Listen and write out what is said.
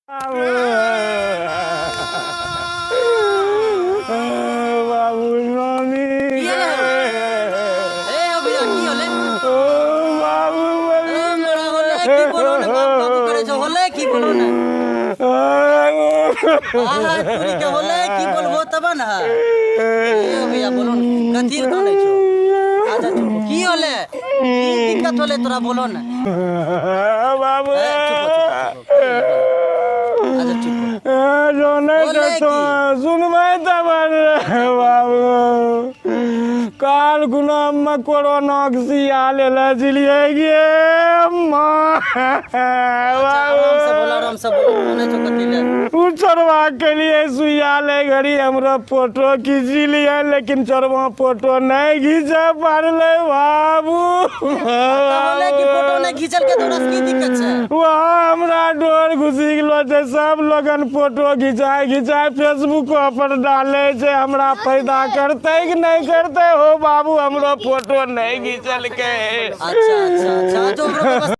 बाबू नानी। की होलै? ए हो भैया, की होलै? ओ बाबू। ए मोरा, होलै की? बोलो ने। बाबू बाबू करै छौ, होलै की? बोलो ने। आहा तोरी के, होलै की? बोलबो तब ने। ए हो भैया, बोलो ने, कथी लए कानै छौ? अच्छा चुप। की होलै? की दिक्कत होलै तोरा? बोलो ने। बाबू। ए, चुप हो, चुप हो, चुप हो। अच्छा चुप हो। जोने। बोले तो सुनबै तब बाबू, काल गुना में कोरोना के सुइया लेले छलियै गे माँ। अच्छा, आराम से बोलो, आराम से बोलो। कानै छौ कथी लए? उ चोरवा के लिए सुइया ले घड़ी हमरो फोटो खींची लिए, लेकिन चोरवा फोटो नहीं घींचे पारले बाबू। होलै कि फोटो नहि घिचल के तोरा से की दिक्कत छै? वहाँ हमरा डोर घुसी गेलो छै। सब लोगन फोटो घिचाय घिचाय फेसबुक पर डाले छै। हमरा फायदा करते कि नहीं करते हो बाबू? हमरो फोटो नहीं घिचलकै। अच्छा, जो हमरो व्यवस्था